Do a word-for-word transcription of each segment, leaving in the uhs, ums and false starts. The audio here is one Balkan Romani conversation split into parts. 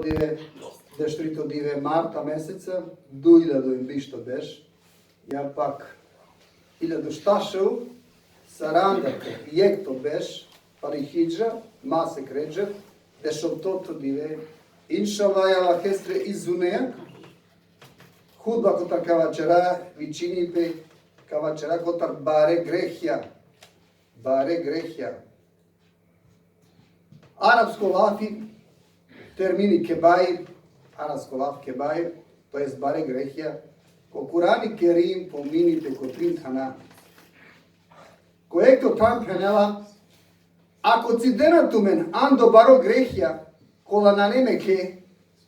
dive, deštrito dive marta meseca, duj iljado i bišto berš, ja pak iljado štar šel saranda jekto berš, pali hidžra, masek Redžep, dešovtoto dive, inšallah, e Allahesre izuneja, hudba kotar ka vaćera, vičini pe, ka vaćera kotar bare grehja. Bare grehja. Arapsko lafi, termini kebair, arapsko laf kebair, to jest bare grehja, ko Kurani Kerim pomini pe ko trin thana. Ko jekto than phenela, ako cidena tumen ando baro grehja, kola nane mekhe,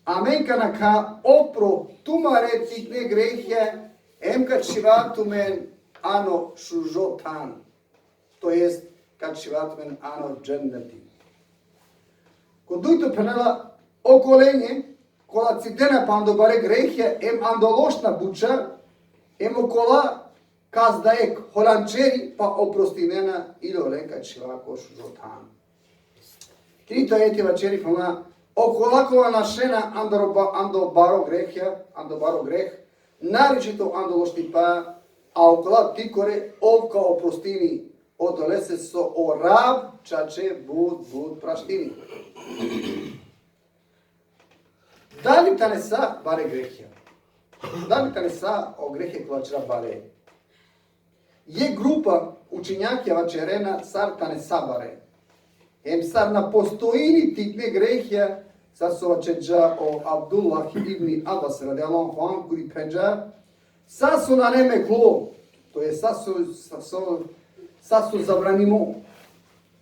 amen ka nakha opro tumare tikne grehja, em ka čhiva tumen ano šužo than, to jest ka čhiva tumen ano dženneti. Ko dujto phenela, okolenđe kola cidena pe ando bare grehja, em ando lošna buća, em okola kazda jekh holančeri pa oprostinena, ili olen ka čhiva ko šužo than. Trito ajeti vaćeri, phenela, okola kola našena ando ba-, ando baro grehja, ando baro greh, naročito ando lošnipa, a okola tikore, ov ka oprostini, odolese so o Rab čače but, but praštini. Dali tane sa bare grehja? Dali tane sa o grehja kola vaćera bare? Jekh grupa učenjakija vaćerena sar tane sa bare. Em sar na postojini tikne grehja, sar so vaćerđa o Abdullah ibn Abbas radijallahu anhu, kuri phenđa, sa so nane meklo, to jest sa so, sa so, sa so zabranimo,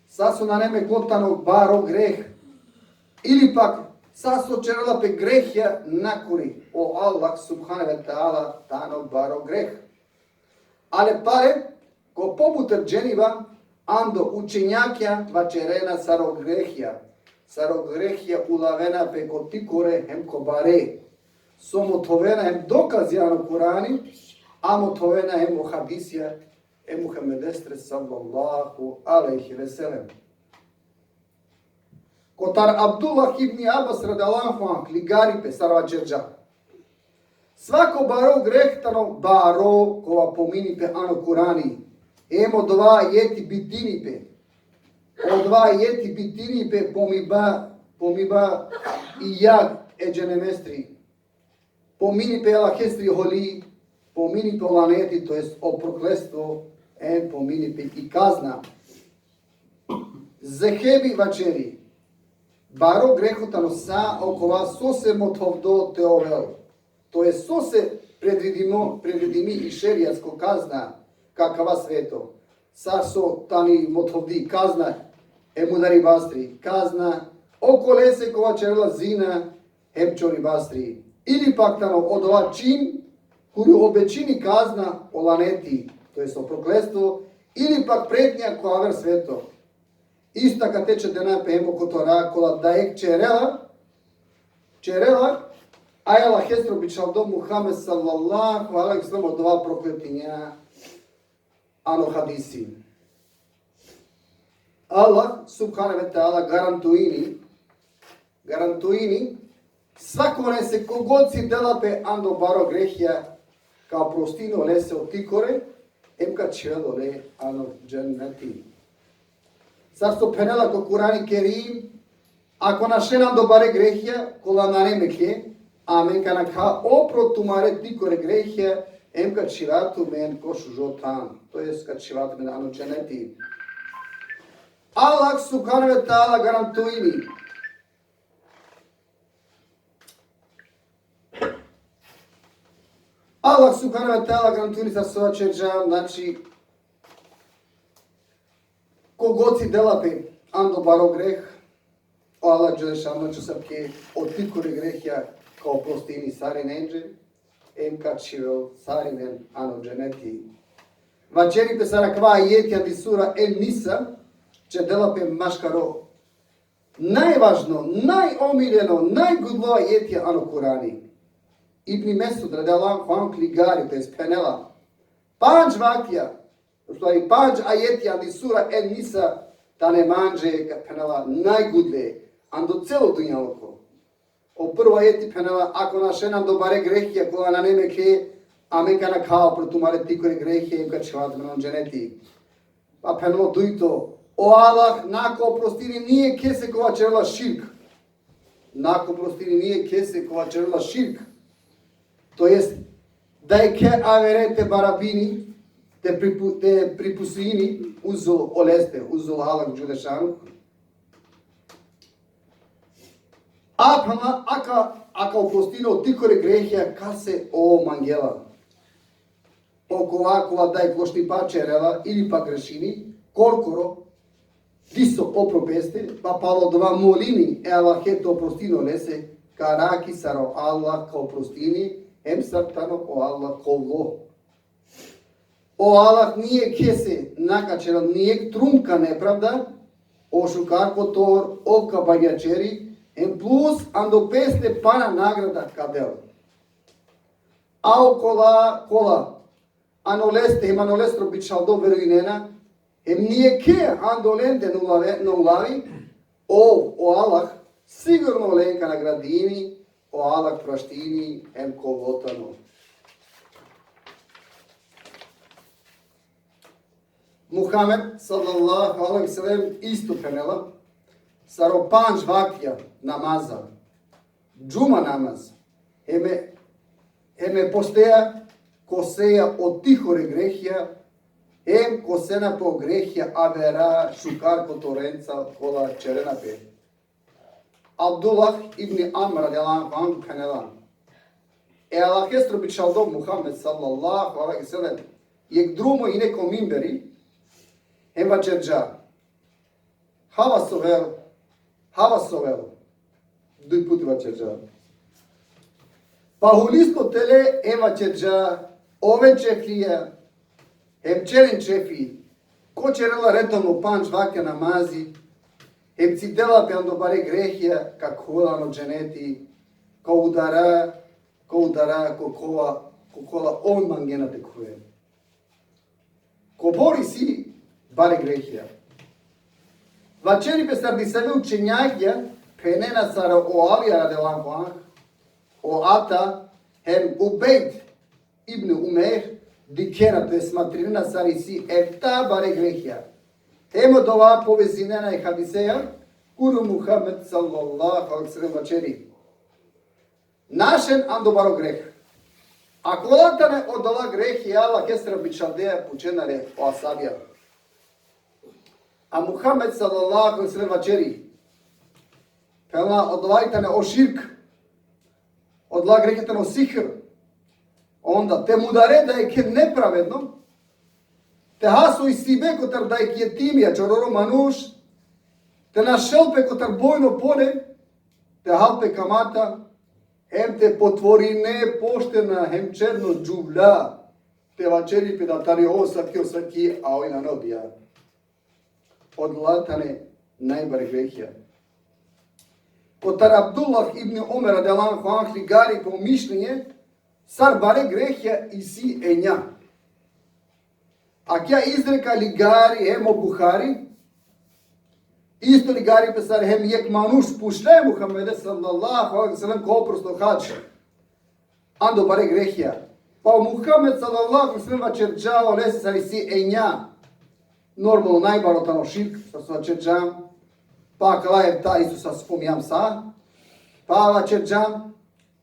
sa so nane meklo tano baro greh, ili pak sa so ćerela pe grehja nakuri o Allah subhanehu ve teala, tano baro greh. Ale pale, ko pobuter dženiba, ando učenjakija vaćerena sar o grehja. Sar o grehja ulavena pe ko tikore hem ko bare. So mothovena hem dokazi ano Kurani, a mothovena hem o hadisija e Muhammedesre sallallahu alejhi ve sellem. Kotar Abdullah ibn Abbas radijallahu anhu ligari pe sar vaćerđa. Svako baro greh tano baro kova pomini pe ano Kurani. Em odova ajeti bitini pe. Odova ajeti bitini pe pomiba, pomiba i jag e dženemestri. Pomini pe Allahestri holi, pomini pe o laneti, to jest o prokletstvo, em pomini pe i kazna. Zehebi vaćeri, baro greho tano sa okova sose mothovdo te ovel. To jest sose predvidimo, predvidimi i šerijatsko kazna ka kava sveto. Sar so tani mothovdi kazna e mudaribastri, kazna okolese kova ćerela zina hem čoribastri. Ili pak tano odova čin, kuri obećini kazna o laneti, to jest o prokletstvo, ili pak pretnja ko aver sveto. Isto akate ćedena pe hem kotora kola da jekh ćerela, ćerela, a e Allahestro bičhaldo Muhammed sallallahu alejhi ve sellem odova prokletinđa ano hadisi. Allah subhanehu ve teala garantuini, garantuini, svakonese kogod cidela pe ando baro grehja, ka oprostini olese o tikore, em ka čhivel ole ano dženneti. Sar so phenela ko Kurani Kerim, ako našena ando bare grehja, kola nane mekhe, amen ka nakha opro tumare tikore grehja, em ka čhiva tumen ko šužo than, to jest ka čhiva tumen ano dženneti. Allah subhanehu ve teala garantuini. Allah subhanehu ve teala garantuini sar so vaćerđa, znači, kogod cidela pe ando baro greh, o Allah dželle šanuhu, znači, sar ke o tikore grehja ka oprostini sarinenđe, em ka čhivel sarinen ano dženneti. Vaćeri pe sar akava ajeti andi sura En-Nisa, ćedela pe maškaro najvažno, najomiljeno, najgudlo ajeti ano Kurani. Ibn Mesud radijallahu anhu ligari, to jest phenela, pandž vaktija, u stvari pandž ajeti andi sura En-Nisa tane manđe, ka phenela, najgudle ando celo dunjaluko. O prvo ajeti phenela: ako našena ando bare grehija kola nane mekhe, amen ka nakha upro tumare tikore grehija, em ka čhiva tumen o dženeti. Pa phenela o dujto: o Allah na ka oprostini nijekhese kova čerela širk. Na ka oprostini nijekhese kova čerela širk. To jest, da jekhe avere te barabini, te pripu-, te pripusini uzo oleste, uzo Allah dželle šanuhu. A phenela: aka, aka oprostini o tikore grehija kase ov mangela. Okova kova dajekh lošnipa čerela ili pa grešini, korkoro, diso opro peste, pa palo dova molini e Allahe te oprostini olese, ka arakhi sar o Allah ka oprostini, em sar tano o Allah kovlo. O Allah nijekhese na ka čerel nijekh trunka nepravda, ov šukar kotor, ov ka barjačeri, em plus ando peste pana nagrada ka del. A okola, kola ano leste, hem ano lestro bičhaldo verujnena, hem nijekhe ando lende na ulave-, na ulavi, ov, o Allah, sigurno len ka nagradini, o Allah praštini, hem kovlo tano. Muhammed, sallallahu alejhi ve sellem, isto phenela, sar o pandž vaktija namaza, džuma namaz, hem e, hem e posteja, koseja o tikore grehija, hem kosena pe o grehija avera šukar kotorenca kola čerena pe. Abdullah ibn Amr radijallahu anhu phenela: e Allahestro bičhaldo Muhammed sallallahu alejhi ve sellem jekh drumo ine ko mimberi, hem vaćerđa: Hava sovel, hava sovel. Duj puti vaćerđa. Pa hulisno tele hem vaćerđa: oven ćeflija, hem ćeren ćefli, ko ćerela redovno pandž vakte namazi, hem cidela pe ando bare grehija, ka khuvel ano dženeti, ka udara, ka udara ko kola, ko kola ov mangena te khuvel. Kobor isi bare grehija. Vaćeri pe sar disave učenjakija, phenena sar o Alija radijallahu anhu, o Ata, hem Ubejd ibn Umeir, dikhena, to jest smatrinena sar isi efta bare grehija. Hem odova povezinena e hadiseja, kuri o Muhammed sallallahu alejhi ve sellem vaćeri: našen ando baro greh. A kola tane odola grehija e Allahestra bičhaldeja, pučena le o ashabija. A Muhammed sallallahu alejhi ve sellem vaćeri: Phenela, odola tane o širk, odola grehija tane o sihr. Onda te mudare dajekhe nepravedno, te has o isibe kotar dajekh jetimija, čororo manuš, te našel pe kotar bojno pole, te hal pe kamata, hem te potvorine poštena hem černo džuvlja, te vaćeri pe da tani o saki, o saki, a oj nane odija. Odola tane najbare grehija. Kotar Abdullah ibn Omer radijallahu anhu ligari po mišljenje, sar bare grehija isi enja. Akija izreka ligari hem o Buhari, isto ligari pe sar hem jekh manuš pučla e Muhammede sallallahu alejhi ve sellem ko oprost o hadž ando bare grehija. Pa o Muhammed sallallahu alejhi ve sellem vaćerđa olese sar isi enja. Normalno, najbaro tano širk, sar so vaćerđam. Pa akala efta isto sar so spominđam sa. Pa vaćerđam,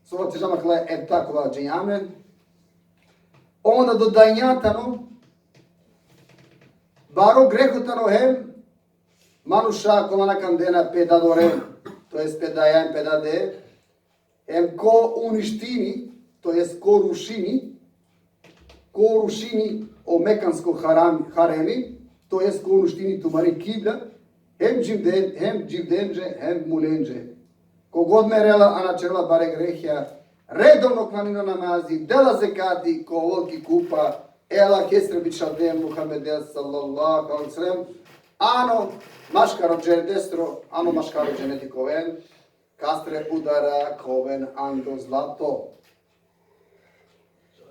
so vaćerđam akala efta kola džanđa amen. Onda dodajnja tano, baro greho tano hem manuša kola na kandena pe dadore, to jest pe daja hem pe dade, hem ko uništini, to jest ko rušini, ko rušini o mekansko haram, haremi, to jest ko uništini tumari kibla, hem dživden-, hem dživdenđe, hem mulenđe. Kogod merela, a na ćerela bare grehija, redovno klanina namazi, dela zekati, ka ovel ki kupa e Allahestre bičhalde Muhammede sallallahu alejhi ve sellem, ano maškaro dženetestro, ano maškaro dženeti ka oven, kastre udara ka oven ando zlato.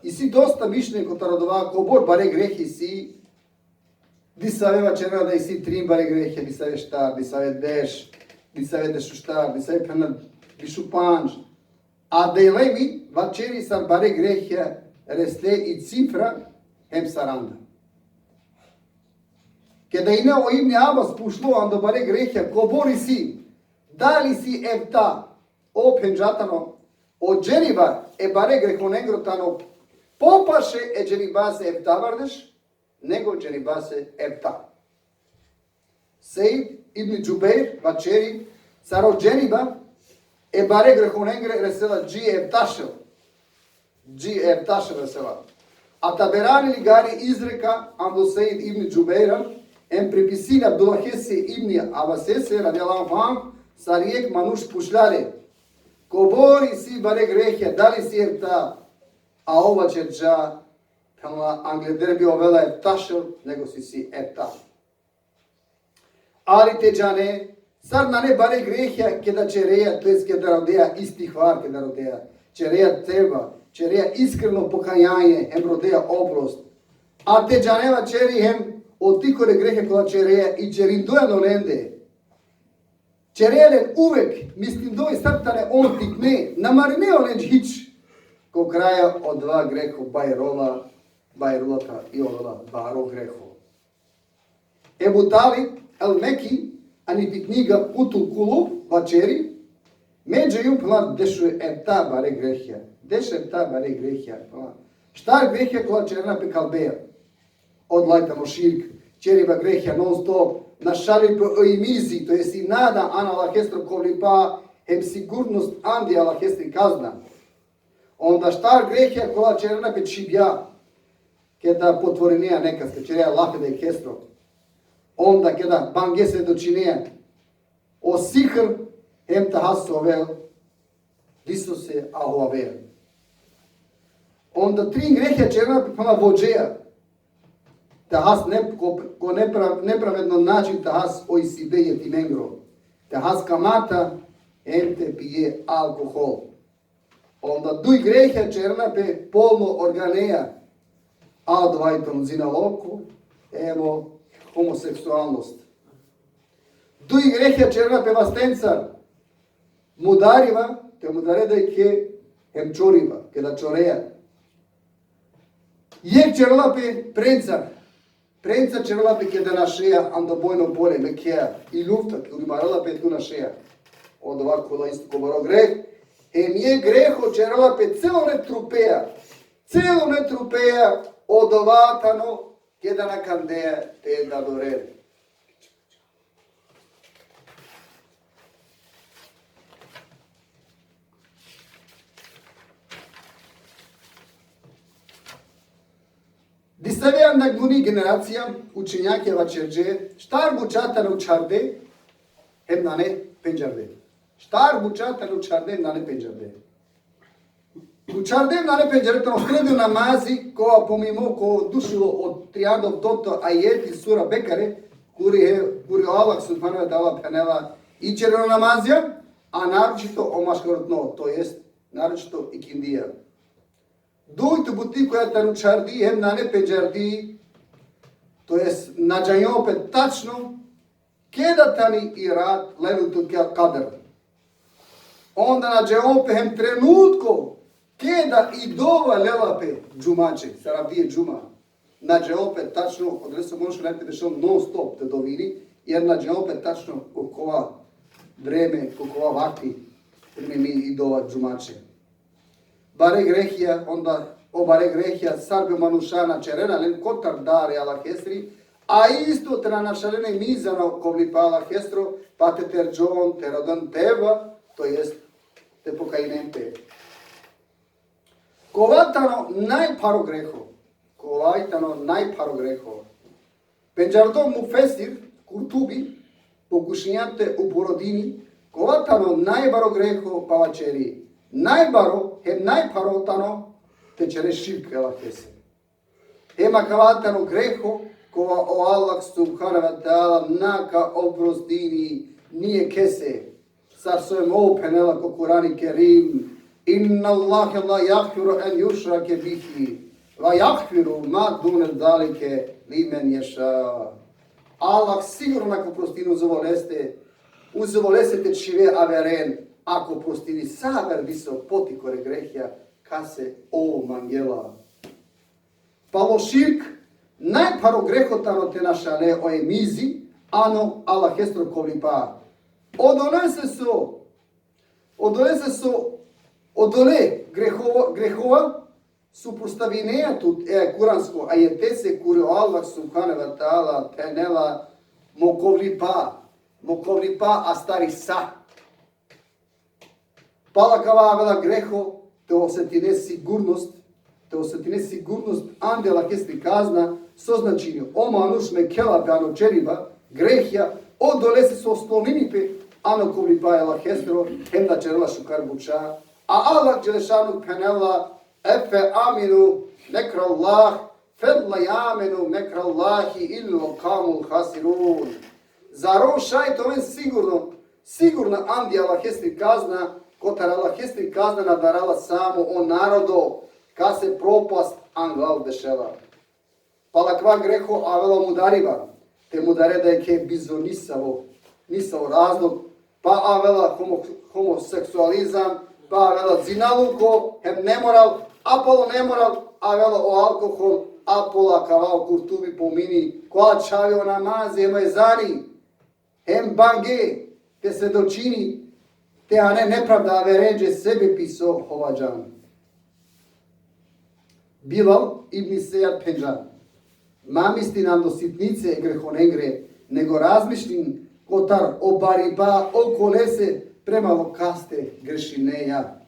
Isi dosta mišljenje kotar odova kobor bare grehi isi, disave vaćerena da isi trin bare grehija, disave štar, disave deš, disave dešuštar, disave phenena Bišupandž. A Dejlemi vaćeri sar bare grehja resle i cifra hem saranda. Keda ine o Ibni Abas pučlo ando bare grehja, kobor isi, dali isi efta, ov phenđa tano, o dženiba e bare grehonengro tano popaše e dženibase eftavardeš, nego dženibase efta. Seid ibn Džubeir vaćeri, sar o dženiba e bare grehonengre resela dži eftašel. Dži eftašel resela. A Taberani ligari izreka ando Seid ibn Džubeira, em pripisini Abdullahese ibn Abasese, radijallahu anh, sar jekh manuš pučlja le: Kobor isi bare grehja, dali isi efta? A ov vaćerđa, phenela, angleder bi ovela eftašel, nego si si efta. Ali te džane, sar nane bare grehja keda ćereja, to jest keda rodeja istihvar, keda rodeja, ćereja tevba, ćereja iskreno pokajanje, hem rodeja oprost. A te džane, vaćeri, hem otikore grehja kola ćereja i ćerindoj ano lende. Ćereja len uvek, mislindoja sar tane on tikne, na marine olen hič. Ko kraja odova greho bajrola, bajrola ta i ovela baro greho. Ebu Talib el-Meki, ani pi knjiga Kutul Kulub, vaćeri, me džanđum, phenela, dešuefta bare grehja. Dešuefta bare grehja, phenela. Štar grehja kola ćerena pe kalbeja. Odola tano širk, ćeriba grehja non stop, našalipe o imizi, to jest i nada ano Allahestro kovlipa, hem sigurnost andi Allahestri kazna. Onda štar grehja kola ćerena pe čhibja, keda potvorinea nekas, keda ćerea lafi dajekesro. Onda keda bange svedočinea, o sihr, hem ta has sovel, diso se ahovavel. Onda trin grehja ćerena pe, phenela, vođeja. Ta has ne-, ko, ko nepra-, nepravedno način ta has o isibe jetimengro. Ta has kamata, hem te pije alkohol. Onda duj grehja ćerena pe polno organeja, a odova i tano zinaloko, hem o homoseksualnost. Duj grehja ćerena pe vastencar, mudariba, te mudare dajekhe, hem čoriba, keda čoreja. Jekh ćerela pe prencar, prencar ćerela pe keda našeja ando bojno polje, Mekea, i lufta, kuri marela pe tu našeja. Odova kola isto ko baro greh, hem jekh greho ćerela pe celone trupea, celone trupea, odova tano keda na kandeja te dadoren. Disave anda guni generacija, učenjakija vaćerđe, štar buča tane učharde, hem nane pendžarde. Štar buča tane učharde, hem nane pendžarde. Učharde hem nane pendžarde tano srednjo namazi, kova pomimo ko dušilo o trianda oftoto ajeti sura Bekare, kuri he, kuri o Allah subhanehu ve teala phenela i ćerdo namazija, a naročito o maškarutno, to jest naročito ikindija. Dujto buti koja tane učhardi hem nane pendžardi, to jest na džanđol pe tačno keda tani i rat Lejletul Kadr. Onda na džanđol pe hem trenutko keda i dova lela pe džumaće, sar avdive džuma. Na džanđol pe tačno, odolese mora šaj te bešel non stop te dovini, jer na džanđol pe tačno ko kova vreme, ko kova vakti primimi i dova džumaće. Bare grehija, onda o bare grehija, sar bi manuša na ćerena len kotar dar e Allahesri, a isto te na našalen e imizi ano kovlipa Allahestro, pa te terđon, te roden tevba, to jest te pokajinen pe. Kova tano najpharo greho? Kova tano najpharo greho? Pendžardo mufesir Kurtubi pokušinđa te uporedini kova tano najbaro greho, pa vaćeri: najbaro hem najpharo tano te ćere širk e Allahese. Hem akava tano greho kova o Allah subhanehu ve teala na ka oprostini nijekhese. Sar so hem ov phenela ko Kurani Kerim: Inna Allahe la jagfiru en jušrake bihi, ve jagfiru ma dune zalike limen ješâ. Allah sigurno na ka oprostini uzo voleste, uzo voleste te čhive averen. Ako prostini sa aver diso poti kore grehja, kase ov mangela. Palo širk, najpharo greho tano te našane o emizi, ano Allahestro kovlipa. Odolese so, odolese so, odole grehova, grehova, suprostavinea tut e kuransko ajetese kuri o Allah subhanehu ve teala phenela: Mo kovlipa, mo kovlipa astari sa. Pala kava avela greho, te osetine sigurnost, te osetine sigurnost ande Allahesri kazna, so značini, o manuš mekhela pe ano čeriba, grehja, odolese so sklonini pe ano kovlipa e Allahestro, hem da čerela šukar buča, a Allah dželešanuhu phenela: Efe aminu mekrallah, fel la jamenu mekrallahi illa kavmul hasirun. Zar ov šaj te oven sigurno, sigurno andi Allahesri kazna, kotar Allahesri kazna na darala samo o narodo, kase propast anglal dešela. Pala kava greho avela mudariba, te mudare da jekhe bizo nisavo, nisavo razlog, pa avela homo-, homoseksualizam, pa avela zinaluko, hem nemoral, a palo nemoral avela o alkohol, a pala kava o Kurtubi pomini, kova čhavi o namazi hem o ezani, hem bange te svedočini, te ane nepravda averenđe sebepi so hovađan. Bilal ibn Sejad phenđa: Ma mislin ando sitnice e grehonengre, nego razmislin kotar o baripa okolese prema lo kaste grešineja.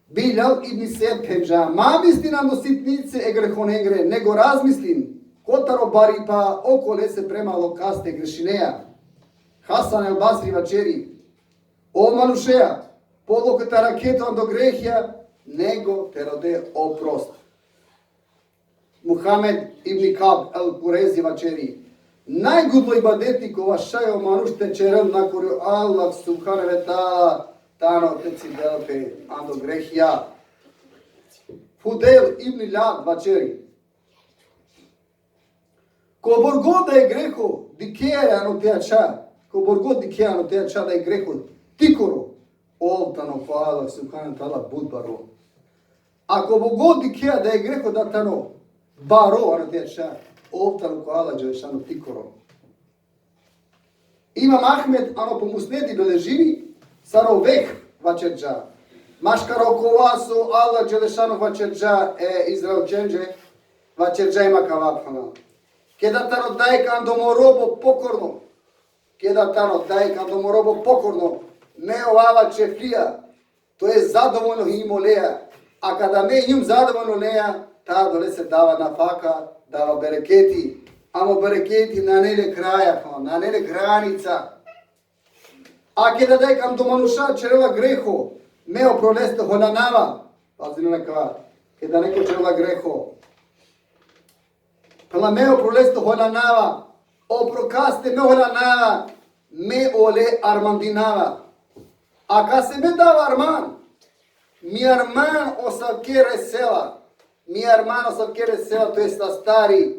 Bilal ibn Sejad phenđa: Ma mislin ando sitnice e grehonengre, nego razmislin kotar o baripa okolese prema lo kaste grešineja. Hasan el Basri vaćeri: O manušea, polokh te arakhe tut ando grehja, nego te rode oprost. Muhammed ibn Kab el Kurezi vaćeri: Najgudlo ibadeti kova šaj o manuš te ćerel nakori o Allah subhanehu ve teala tano te cidel pe ando grehja. Fudel ibn Lad vaćeri: Kobor god da e greho dikhea ano te ačha, kobor god dikhea ano te ačha da e greho tikoro, ov tano ko Allah subhanehu ve teala but baro. A kobor god dikhea da e greho da tano baro ano te ačha, ov tano ko Allah dželešanuhu tikoro. Imam Ahmed ano po Musnedi beležini, sar o Vehb vaćerđa: Maškar okova so Allah dželešanuhu vaćerđa e Izraelćenđe, vaćerđa hem akava phenđa: Keda tano dajek ando mo robo pokorno, keda tano dajek ando mo robo pokorno, me ovava ćeflija, to jest zadovoljno hijum oleja, a kada me hijum zadovoljno oleja, tad olese dava nafaka, dava bereketi, amo bereketi nane le kraja, nane le granica. A keda dajek ando manuša ćerela greho, me opro leste holjanava. Pazinen akava, keda neko ćerela greho, phenela: Me opro leste holjanava, opro kaste me holjanava, me ole armandinava. A kase me dava arman, mi arman asavke resela, mi arman asavke resela, to jest astari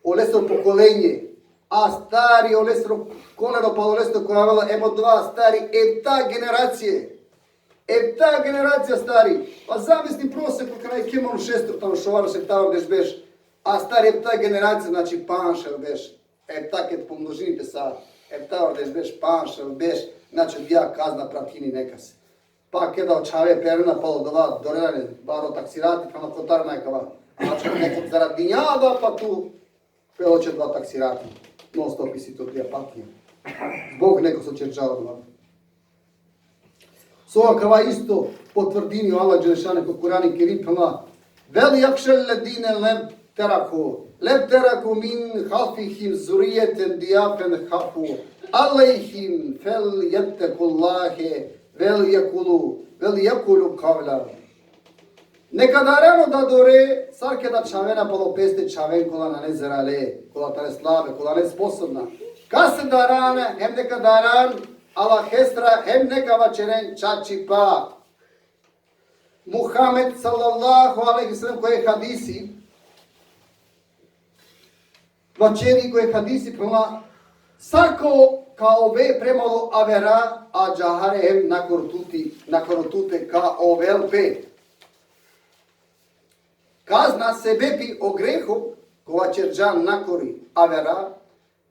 olesro pokolenje, astari olesro koleno, palo leste koja avela, em odova astari efta generacije. Efta generacija astari. Pa zamisli prosek, kaj jekhe manušestro tano šovardeš, efta vardeš berš, astari efta generacija, znači panšel berš. Efta ked pomnožini pe sa, efta vardeš berš, panšel berš, znači odija kazna pratini nekase. Pa keda o čhave perena, palo odova dorena len baro taksirati, pa na kotar naj kava. Znači, neko zaradinđa da, pa tu pelo će dva taksirati. Non stop isi to dija patnja. Zbog neko so ćerđa odova. So akava isto potvrdini o Allah dželešanuhu ko Kurani Kerim, phenela: Vel jahšel ledine lem teraku, lem teraku min halfihim zurijeten dijafen hafu alejhim, fel jettekullahe, vel jekulu, vel jekulu kavla. Neka darana odadore, sar keda čhavena palo peste čhaven kola nane zarale, kola tane slabe, kola nesposobna. Kase darana, hem neka daran Allahesra, hem neka vaćeren čačipa. Muhammed sallallahu alejhi ve sellem ko jekh hadisi, vaćeri ko jekh hadisi, phenela: Sako ka ove premalo avera, a džahare hem nakoro tuti, nakoro tute ka ovel pe. Kazna sebepi o greho, kova čerđan nakori avera,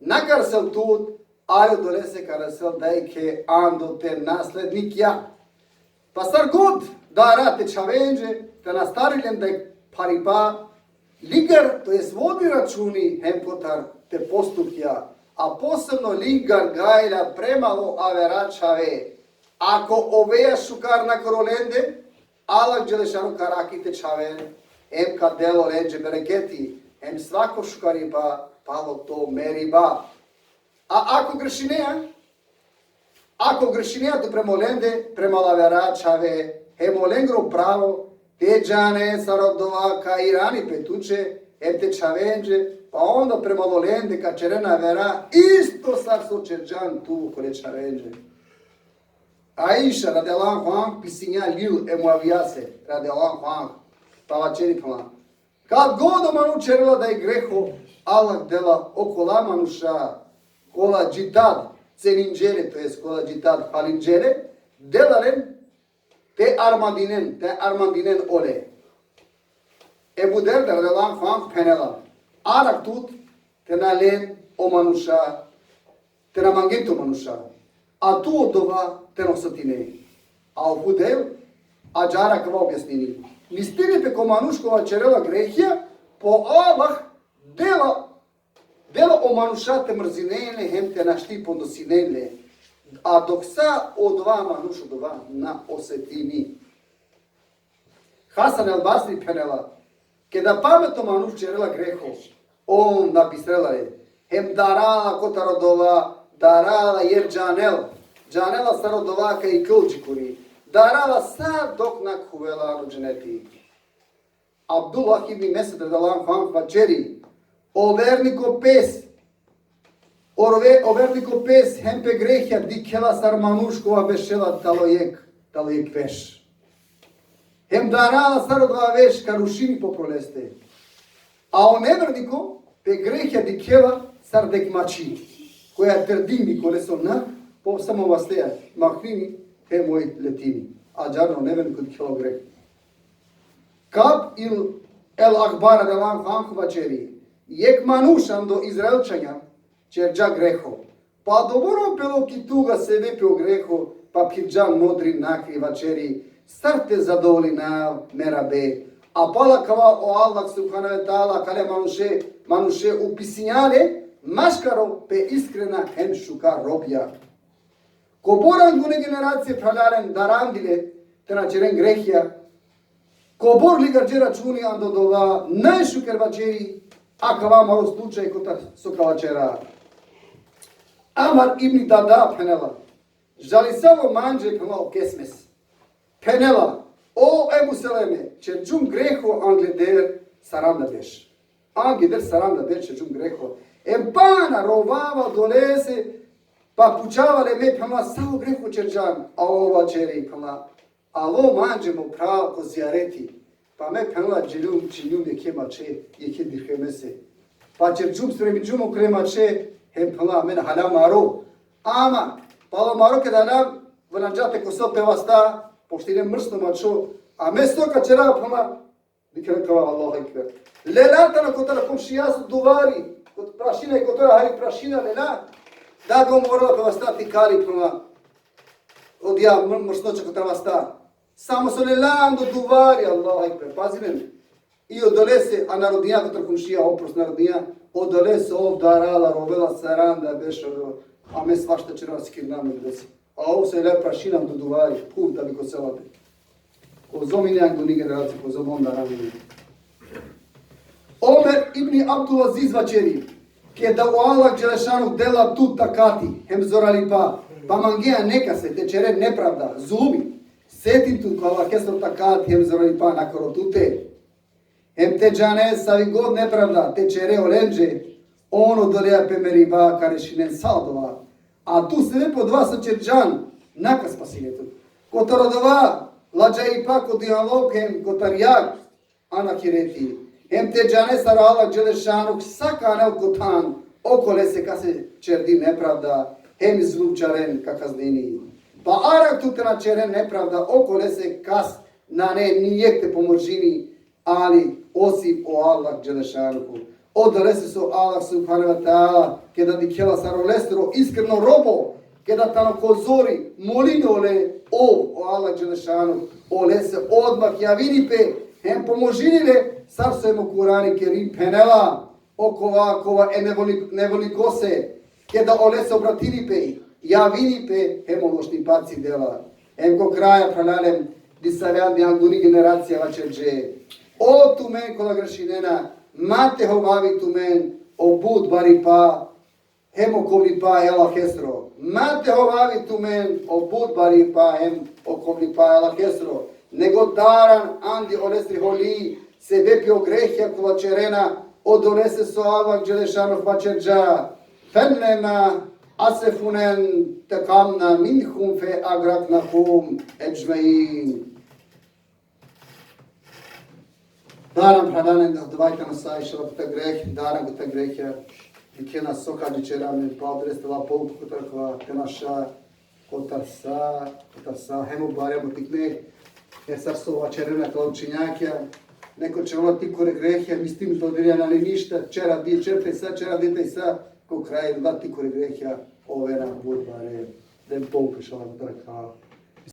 na ka resel tut, ali odolese ka resel dajekhe ando te naslednikja. Pa sar god dara te čhavenđe, te nastari len dajekh pharipa, ligar, to jest vodi računi hem kotar te postupkja, a posebno ligar gajla premalo avera čhave. Ako oveja šukar nakoro lende, Allah Đelešanu ka rakhi te čhaven, hem ka del olenđe bereketi, hem svako šukaripa palo to meriba. A ako grešinea, ako grešinea tu prema olende, prema la avera čhave, hem olengro pravo, te džane sar odova ka irani pe tuće, hem te čhavenđe, pa onda prema olende ka čeren avera, isto sar so čerđan tu kole čhavenđe. Aiša, radijallahu anha, pisinja lil e Muavijase, radijallahu anha, pa vaćeri phenela: Kad god o manuš čerela dajekh greho, Allah dela okola manuša, kola dži tad ceninđe le, to jest kola dži tad falinđe le, dela len te armandinen, te armandinen ole. Ebu Derde, radijallahu anhu, phenela: Arakh tut te na len o manuša, te na mangen tu manuša, a tu odova te na osetine. A o Fudel ađahar akava objasnini: Mislini pe ko manuš kova čerela grehija, po Allah dela, dela o manuša te mrzinen le hem te našti podnosinen le, a dok sa odova manuš odova na osetini. Hasan el Basri phenela: Keda pametno manuš čerela greho, on na bistrela le, hem darala kotar odova, darala jer džanel, džanela sar odova ka iklol džikuri, darala sa dok na khuvela ano dženeti. Abdullah ibn Mesud, radijallahu anhu, vaćeri: O verniko pes, orve, o verniko pes hem pe grehja dikhela sar manuš kova bešela talo jekh, talo jekh veš. Hem darala sar odova veš ka rušini popro leste. A o neverniko pe grehja dikhela sar dek mači, koja trdini kolesona, po samo vasteja mahnini hem oj letini. Ađahar o neverniko dikhela o greh. Kab il el Ahbar, radijallahu anhu, vaćeri: Jekh manuš ando Izraelčanja čerđa greho, pa odobor pelo ki tuga sebepi o greho, pa phirđa modri nakri, vaćeri: Sar te zadovolinav me Rabe? A pala kava o Allah subhanehu ve teala kale manuše, manuše upisinđa le maškaro pe iskrena hem šukar robja. Kobor angune generacije, phralalen, darandile te na čeren grehja, kobor ligarđe računi ando dova, najšuker vaćeri akava amaro slučaj kotar so ka vaćera. Amar ibn Dada phenela: Žalisalo manđe, phenela, o kesmes. Phenela: O Ebu Seleme, čerđum greho angleder saranda berš. Angleder saranda berš čerđum greho. Em pana rovava odolese, pa pučava le me, phenela, savo greho čerđan, a ov vaćeri, phenela: Alo manđe mo phral ko zijareti, pa me, phenela, dželjum činjum jekhe mače, jekhe dirhemese. Pa čerđum, spremiđum okole mače, hem, phenela, amen haljam maro. Ama palo maro keda haljam, valanđa te kosel pe vasta, pošto ine mrsno mačo, a me so ka ćera, phenela, dikhen kava, Allahu ekber. Lela tane kotar komšija so duvari, kot prašina, kotar hari prašina lela, da go morala pe vasta te ikali, phenela, odija mr-, mrsnoća kotar vasta. Samo so lela ando duvari, Allahu ekber, pazinen. I odolese, a narodinja kotar komšija, oprost narodinja, odolese ov darala, rovela saranda berš, a me svašta ćera, sikirna me odolese. A ov so lela prašina ando duvari, phuv da bi kosela pe. Kozom ine anguni generacija, kozom on darani. Omer ibn Abdulaziz vaćeri: Keda o Allah Đelešanu dela tut takati hem zoralipa, pa mangea nekase te ćere nepravda, zulumi, setin tu ko Allahesro takati hem zoralipa nakoro tute. Hem te džane savi god nepravda te ćere olenđe, on odoleja pe meriba ka rešinen sa odova. A tu sebepi odova so ćerđan na ka spasine tut. Kotar odova ladžaipa ko dunjaluk hem kotar jag ano ahireti. Hem te džane sar o Allah Đelešanu sa ka anel ko than okolese kase ćerdi nepravda. hem i zulumčaren ka kaznini. Pa arakh tu te na čeren nepravda, okolese kas nane nijekh te pomožini, ali osim o Allah Đelešanuhu. Odolese so Allah subhanehu ve teala, keda dikhela sar olestro iskreno robo, keda tano ko zori, molini ole, o, o Allah Đelešanuhu, olese odmah javini pe, hem pomožini le, sar so hem o Kurani Kerim phenela, okova, kova e nevolnik-, nevolnikose, keda olese obratini pe, javini pe, hem o lošnipaci dela. Hem ko kraja, phralalen, disave andi anguni generacija vaćerđe: O tumen kola grešinena, ma te hovavi tumen o but baripa hem o kovlipa e Allahesro. Ma te hovavi tumen o but baripa hem o kovlipa e Allahesro. Nego daran andi olesri holi, sebepi o grehja kola ćerena, odolese so Allah Đelešanuhu vaćerđa: Fennema asefunen tekamna minhum fe agraknahum edžmein. Daran, phralalen, da dovajta na sa išala kota greh, daran kota grehja, dikhena so ka ćera amen, pa odolese dova pouka kotar kova te naša, kotar sa, kotar sa, hem o bare, hem o tikne, jer sar so vaćerena kola učenjakija, neko ćerela tikore grehja, mislini te odolea nane ništa, ćera di, ćer te sa, ćera di te sa, ko kraj da tikore grehja ovena but bare, da pouka išala kotar kova.